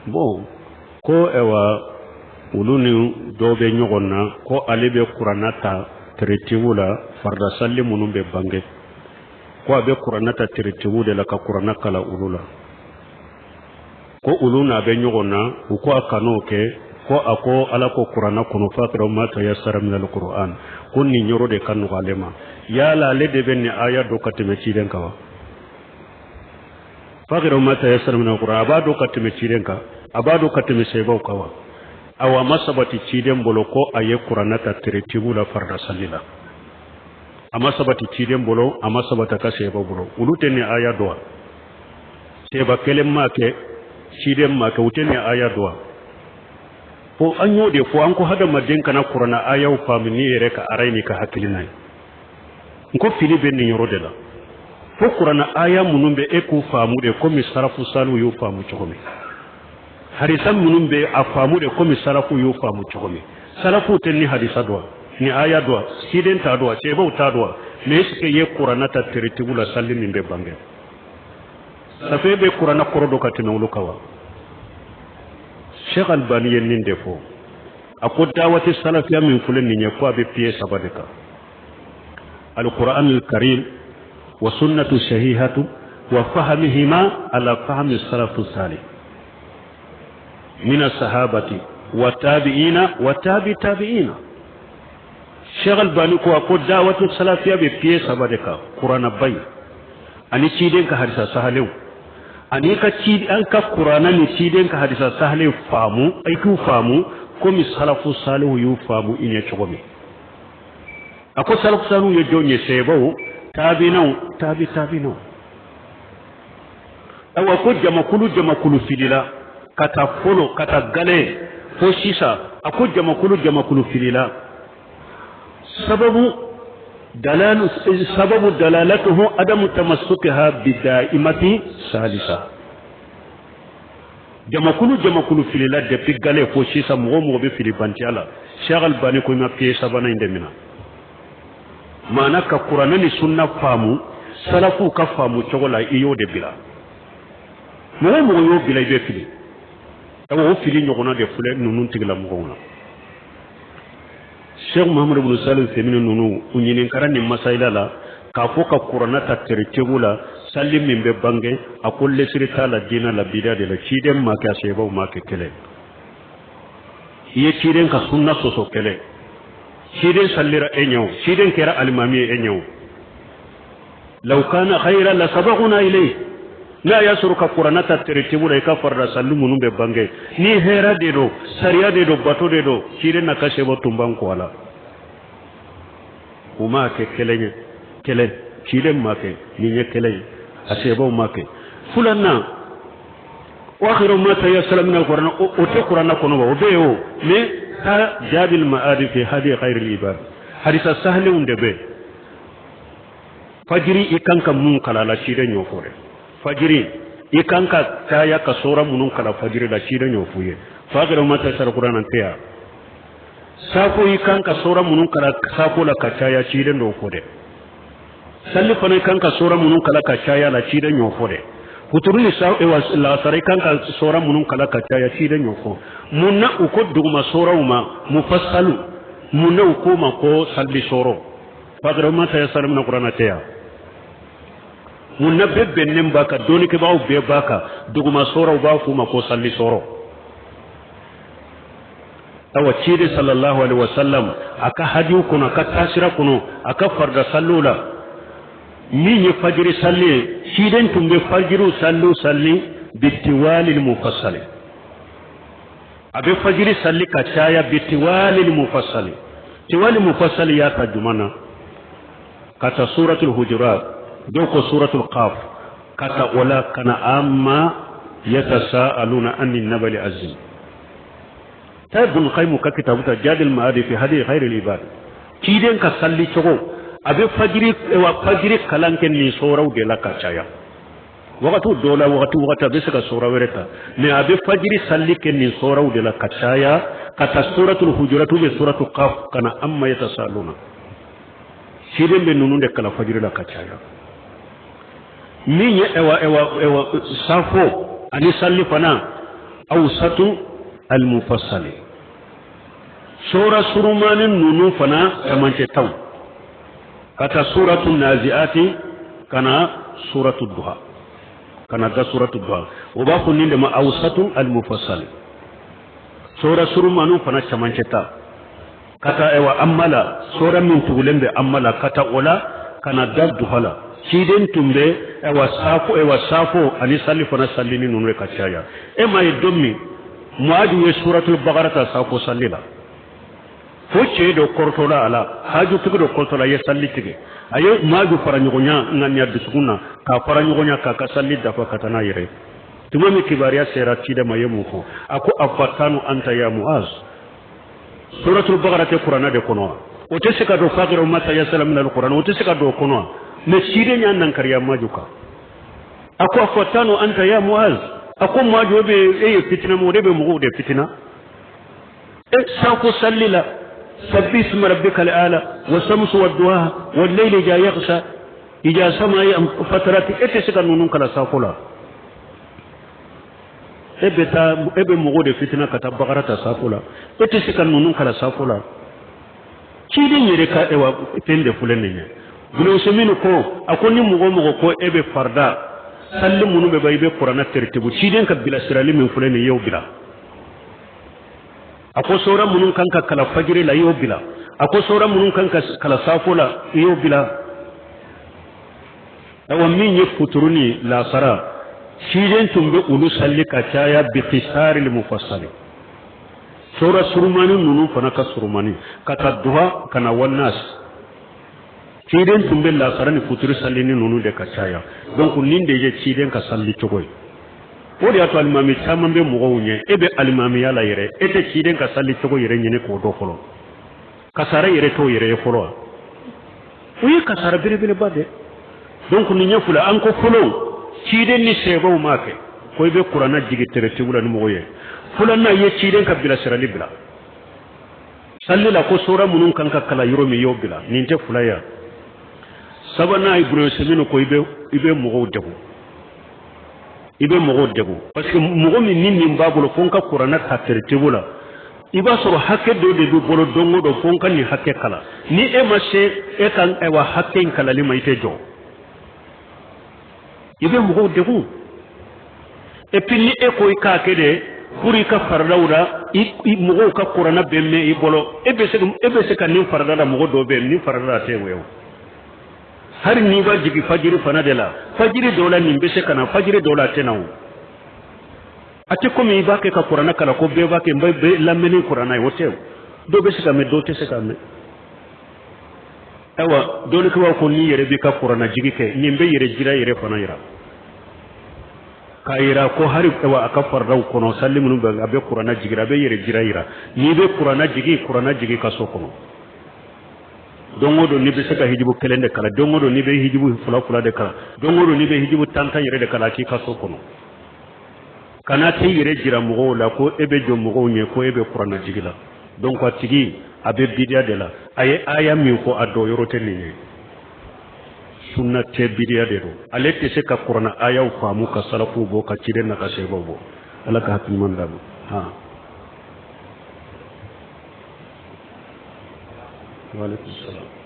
Bon, ko ɛwa olu ni dɔw bɛ ɲɔgɔn na ko ale bɛ kuranna ta teretibu la farida sali minnu bɛ bange, ko a bɛ kuranna ta teretibu de la ka kuranna kalan olu la, ko olu n'a bɛ ɲɔgɔn na, u ko a kan'o kɛ, ko a ko Ala ko kuranna kɔnɔ faqra'u ma tayassara minal qur'an, ko nin yɔrɔ de ka nɔgɔ ale ma. Yala ale de bɛ nin aya dɔn ka tɛmɛ ciden kan wa? Faqra'u ma tayassara minal qur'an, a b'a dɔn ka tɛmɛ ciden kan, a b'a dɔn ka tɛmɛ sahabaw kan wa? Awa, a ma sabati ciden bolo ko a ye kuranna ta teretibu la farida sali la. A ma sabati ciden bolo, a ma sabati a ka sahabaw bolo. Olu tɛ nin aya dɔn wa? Sahaba kelen m'a kɛ, ciden m'a kɛ, u tɛ nin aya dɔn wa? Fo an y'o de fɔ, an ko hadamaden kana kuranna ayaw faamu n'i yɛrɛ ka arayi n'i ka hakilina ye. N ko fili bɛ nin yɔrɔ de la. Fo kuranna aya minnu bɛ e k'u faamu de komi sarafu saliw y'u faamu cogo min, hadisa minnu bɛ a faamu de komi sarafu y'u faamu cogo min. Sarafu tɛ ni hadisa dɔn wa, ni aya dɔn wa, ciden t'a dɔn wa, sahabaw t'a dɔn wa? Mais est ce que i ye kuranna ta teretibu la sali min bɛ bange safe bɛ kuranna kɔrɔ dɔn ka tɛmɛ olu kan wa? Sheikh Albani ye nin de fɔ, a ko dawati salafiya min filɛ nin ye, ko a bɛ pied saba de kan: القرآن الكريم وسنة الصحيحة وفهمهما على فهم السلف الصالح من الصحابة والتابعين وتابع تابعين. Cheikh Albani ko a ko dawatu salafiya bɛ pied saba de kan: kuranna bayi ani ciden ka hadisa sahalenw, ani ka ci an ka kuranna ni ciden ka hadisa sahalen faamu, i k'u faamu komi salafu salihu y'u faamu i ɲɛ cogo min. A ko salafu salihu ye jɔn ye? Sahabaw, taabinaw, tabi taabinaw. Ayiwa, ko jamakulu jamakulu filila ka taa fɔlɔ ka taa gale fo sisan. A ko jamakulu jamakulu filila, sababu dalalu sababu dalalatuhu adamu tamassukiha bidaimati salisa. Jamakulu jamakulu filila depuis gale fo sisan, mɔgɔ mɔgɔ bɛ fili bantiya la, Cheikh Albani ko i ma pied sabanan in de minɛ, maana ka kuranɛ ni sunna faamu salafuw ka faamu cogo la, i y'o de bila. Mɔgɔ mɔgɔ y'o bila, i bɛ fili. Awa, o fili ɲɔgɔnna de filɛ ninnu tigilamɔgɔw la. Cheikh Muhammadu bin Salim Semini ninnu, u ɲininkara nin masayila la k'a fɔ ka kuranɛ ta teretibu la sali min bɛ bange, a ko lesiri t'a la diinɛ la, bida de la, ciden ma kɛ, a sahabaw ma kɛ. Kɛlɛ i ye ciden ka sunna sɔsɔ, kɛlɛ ciden sallira e ɲɛ o, ciden kɛra alimami ye e ɲɛ o. Law kana khayra la sabaquna ilayhi. N'a y'a sɔrɔ ka kuranɛ ta teretibu la i ka farida sali minnu bɛ bange ni hɛrɛ de don, sariya de don, bato de don, ciden n'a ka sahabaw tun b'an kɔ a la. U m'a kɛ kelen ye, kelen ciden ma kɛ, nin ye kelen ye, a sahabaw ma kɛ. Filanan, faqra'u ma tayassara min alquran, o tɛ kuranɛ kɔnɔ wa? O bɛ yen o, mais ta Zadil Ma'adi fi hadi khairil ibad, hadisa sahlenw de bɛ. Fajiri i kan ka mun kalan la, ciden y'o fɔ dɛ. Fajiri i kan ka caya ka sora minnu kalan fajiri la, ciden y'o f'u ye. Faqra'u ma tayassara kuranɛ tɛ yan. Safo i kan ka sora minnu kalan safo la ka caya, ciden d'o fɔ dɛ. Sali fana i kan ka sora minnu kalan ka caya la, ciden y'o fɔ dɛ. Huturu ni lasara i kan ka sora minnu kalan ka caya, ciden y'o fɔ. Mun na u ko duguma soraw ma mufassalu? Mun na u k'o ma ko salli soro? Faqra'u ma tayassara min kuranɛ tɛ yan. Mun na bɛɛ bɛnnen b'a kan, dɔnnikɛbaaw bɛɛ b'a kan, duguma soraw b'a f'u ma ko salli soro? Awa, ciden sallallahu alaihi wasallam a ka hadiw kɔnɔ, a ka taasira kɔnɔ, a ka farida salliw la, min ye fajiri salli ye, ciden tun bɛ fajiriw salliw salli bitiwalil mufassali. A bɛ fajiri salli ka caya bitiwalil mufassali. Tiwali mufassali y'a ta juma na ka taa suratul hujurat, dɔw ko suratul qaf, ka taa o la ka na amma yatasaaluna ani nabali azim. Ta Ibn Qayyim ka kitabu ta Jadil Ma'adi fi hadi khairil ibad, ciden ka salli cogo, a bɛ fajiri wa fajiri kalan kɛ nin soraw de la ka caya. Wagati dɔw la, wagati wagati a bɛ se ka sora wɛrɛ ta, mais a bɛ fajiri salli kɛ nin soraw de la ka caya, ka taa suratul hujurat bɛ suratul qaf ka na amma yatasaluna. Ciden bɛ ninnu de kalan fajiri la ka caya. Min ye ewa ewa ewa safo ani salli fana, Awsatu almufassali, sura surumani ninnu fana camancɛ taw, ka taa suratu naziati ka na suratu duha, ka na da suratu duha, o b'a fɔ nin de ma awsatu almufassali, sura surumaniw fana camancɛ ta, ka taa ayiwa amma la, sura min tugulen bɛ amma la, ka taa o la ka na da duha la. Ciden tun bɛ ayiwa saafo, ayiwa saafo ani sali fana salli ni ninnu ye ka caya. E m'a ye don min Muazu ye suratul Bakara ta saafo salli la, fo cɛ dɔ kɔrɔtɔla a la, hajutigi dɔ kɔrɔtɔla, a ye salli tigɛ, a ye Muazu fara ɲɔgɔnya ŋaniya dusukun na, k'a fara ɲɔgɔnya k'a ka salli dafa ka taa n'a yɛrɛ ye. Tuma min kibaruya sera ciden ma, ye mun fɔ? A ko afatanu anta ya Muaz, suratul Bakara tɛ kuranɛ de kɔnɔ wa? O tɛ se ka don faqra'u ma tayassara min al-Qur'an, o tɛ se ka don o kɔnɔ wa? Mais ciden y'a nankariya Muazu kan, a ko afatanu anta ya Muaz, a ko Muazu, e bɛ e ye fitina mɔgɔ de bɛ mɔgɔw de fitina. E saafo salli la, sabbi isma rabbika al-a'la wa samsu wa duha wa layli idha yaghsha idha samai fatarati, e tɛ se ka ninnu kalan saafo la. E bɛ taa e bɛ mɔgɔw de fitina ka taa Bakara ta saafo la, e tɛ se ka ninnu kalan saafo la. Ciden yɛrɛ ka ewa fɛn de filɛ nin ye. Ibn ko, a ko ni mɔgɔ o mɔgɔ ko e bɛ farida salli minnu bɛ ban, i bɛ kuranɛ teritibu, ciden ka bilasirali min filɛ nin ye, i y'o bila. A ko sura minnu kan ka kalan fajiri la, i y'o bila. A ko sura minnu kan ka kalan saafo la, i y'o bila. Awa min ye futuru ni lasara, ciden tun bɛ olu salli ka caya bi qisaril mufassali, sura surumani ninnu fana ka surumani, ka taa duha ka na wannas. Ciden tun bɛ lasara ni futuru salli ni ninnu de ka caya. Donc nin de ye ciden ka salli cogo ye. O de y'a to alimami caman bɛ mɔgɔw ɲɛ, e bɛ alimamiya la yɛrɛ, e tɛ ciden ka salli cogo yɛrɛ ɲini k'o dɔn fɔlɔ. Kasara yɛrɛ t'o yɛrɛ ye fɔlɔ wa? O ye kasara belebeleba de. Donc nin ye fila an ko fɔlɔ, ciden ni sɛbɛw m'a kɛ ko i bɛ kuranɛ jigi teretigiw la ni mɔgɔ ye. Filanan ye ciden ka bilasirali bila salli la, ko sura minnu kan ka kalan yɔrɔ min, i y'o bila. Nin tɛ fila ye. Sabanan, Ibn Usaymin ko i bɛ mɔgɔw degun, i bɛ mɔgɔw degun, parce que mɔgɔ min ni nin b'a bolo fo n ka kuranɛ ta teretigiw la, i b'a sɔrɔ hakɛ dɔ de b'i bolo don o don fo n ka nin hakɛ kalan. Ni e ma se e ka ayiwa hakɛ in kalali ma, i tɛ jɔ, i bɛ mɔgɔw degun. Et puis ni e ko i k'a kɛ de pour i ka faridaw la, i mɔgɔw ka kuranɛ bɛ mɛn i bolo, e bɛ se ka nin farida la, mɔgɔ dɔw bɛ yen nin farida la tɛ o ye. Hali n'i b'a jigin fajiri fana de la, fajiri dɔw la nin bɛ se ka na, fajiri dɔw la a tɛ na o. A tɛ komi i b'a kɛ ka kuranɛ kalan ko bɛɛ b'a kɛ n bɛ lamɛnni kuranɛ ye, o tɛ o. Dɔw bɛ se ka mɛn, dɔw tɛ se ka mɛn. Ayiwa dɔnnikɛlaw ko n'i yɛrɛ b'i ka kuranɛ jigi kɛ, nin bɛ yɛrɛ jira yɛrɛ fana yira, k'a yira ko hali ayiwa a ka faridaw kɔnɔ salli minnu bɛ, a bɛ kuranɛ jigi, a bɛ yɛrɛ jira yira. N'i bɛ kuranɛ jigi, kuranɛ jigi ka so kɔnɔ. Don o don n'i bɛ se ka hijibu kelen de kalan, don o don n'i bɛ hijibu fila fila de kalan, don o don n'i bɛ hijibu tan tan yɛrɛ de kalan, k'i ka so kɔnɔ. Kana t'i yɛrɛ jira mɔgɔw la ko e bɛ jɔ mɔgɔw ɲɛ ko e bɛ kuranɛ jigi la. Donc a tigi a bɛ bidiya de la. A ye aya min fɔ, a dɔ yɔrɔ tɛ nin ye, sunna tɛ, bidiya de don. Ale tɛ se ka kuranɛ ayaw faamu ka salafuw bɔ, ka ciden n'a ka sebaw bɔ. Ala ka hakili ɲuman d'a ma. Han, wa aleykum salaam.